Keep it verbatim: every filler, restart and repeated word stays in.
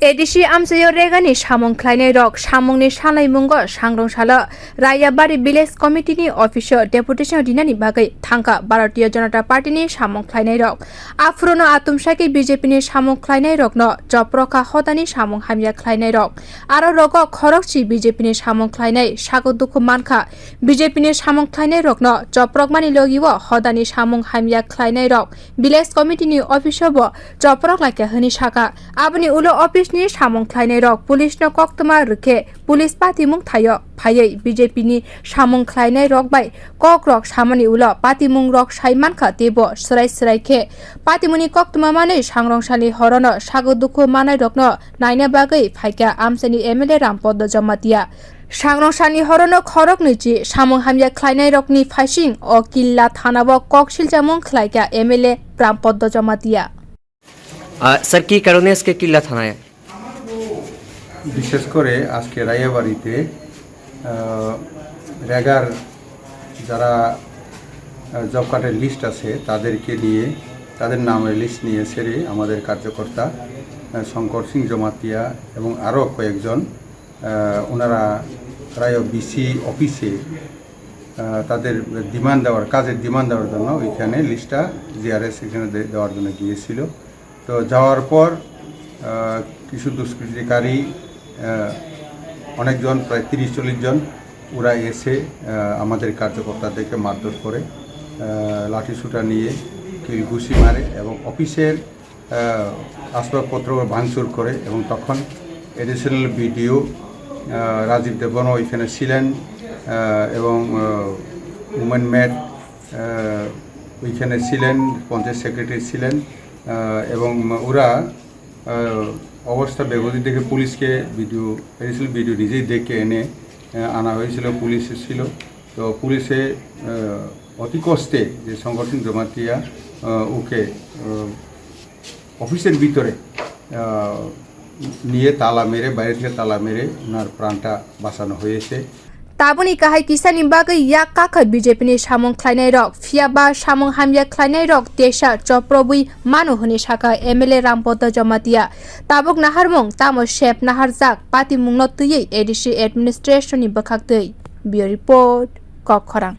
A D C amchaio Regani samung khlainairok samungni salaimungo sangrong salo Rayabari Village Committee ni office o deputation rinani bagwi thangkha Bharatiya Janata Party ni samung khlainairok. Aphuruno atumsaki B J P ni samung khlainairokno choprokha hodani samung hamya khlainairok. Aro rogo khorokchi B J P ni samung khlainai sago dukhu mankha. B J P ni samung khlainairokno choprokmani logio hodani samung hamya khlainairok Village Committee ni office o bo choprok laikha hwnwi sakha. Aboni ulo office ni samung khlainairok police no koktwma rwkhe police patimung thaio phaiwi B J P ni samung khlainairok bai kokrok samani ulo patimung rok sai mankha teibo swrai swrai khe patimungni koktwma manwi sangrong sani horono sago dukhu manairokno naina bagwi phaikha amchaini M L A Rampadma Jamatia. Sangrong sani horono khoroknwi chi samung hamya khlainairokni phaising o Killa thanao kok siljamung khlaikha M L A Rampadma Jamatia. আহ, স্যার, কি কারণে আজকে কিল্লা থানায়? বিশেষ করে আজকে রায়াবাড়িতে, আহ, রেগার যারা, আহ, জব কার্ডের লিস্ট আছে, তাদেরকে নিয়ে, তাদের নামের লিস্ট নিয়ে সেরে আমাদের কার্যকর্তা, আহ, শঙ্কর সিং জমাতিয়া এবং আরও কয়েকজন, আহ, ওনারা রায় বিসি অফিসে, আহ, তাদের ডিমান্ড দেওয়ার, কাজের ডিমান্ড দেওয়ার জন্য ওইখানে লিস্টটা জিআরএস এখানে দে-, দেওয়ার জন্য গিয়েছিল। তো যাওয়ার পর, আহ, কিছু দুষ্কৃতিকারী, আহ, অনেকজন, প্রায় তিরিশ চল্লিশ জন, ওরা এসে, আহ, আমাদের কার্যকর্তাদেরকে মারধর করে, আহ, লাঠিসোঁটা নিয়ে কিল ঘুষি মারে এবং অফিসের, আহ, আসবাবপত্র ভাঙচুর করে এবং তখন অ্যাডিশনাল বিডিও, আহ, রাজীব দেববর্মা ওইখানে ছিলেন, আহ, এবং, আহ, উমেন মেট, আহ, ওইখানে ছিলেন, পঞ্চায়েত সেক্রেটারি ছিলেন, আহ, এবং ওরা, আহ, অবস্থা বেগতিক দেখে পুলিশকে বিডিও, অ্যাডিশনাল বিডিও নিজেই ডেকে এনে, আহ, আনা হয়েছিল, পুলিশ এসেছিল। তো পুলিশে, আহ, অতি কষ্টে যে শঙ্কর সিং জমাতিয়া, আহ, ওকে, আহ, অফিসের ভিতরে, আহ, নিয়ে তালা মেরে, বাইরে থেকে তালা মেরে ওনার প্রাণটা বাঁচানো হয়েছে। Tabukni kahai kisani bagwi yak kakha B J P ni samung khlainairok, phiya ba samung hamya khlainairok teisa choprobwi mano hwnwi sakha M L A Rampadma Jamatia. Tabuk naharmung tamo sep naharjak patimungno twiwi A D C administration ni bwkhaktwi. Bureau Report, Kokkhorang.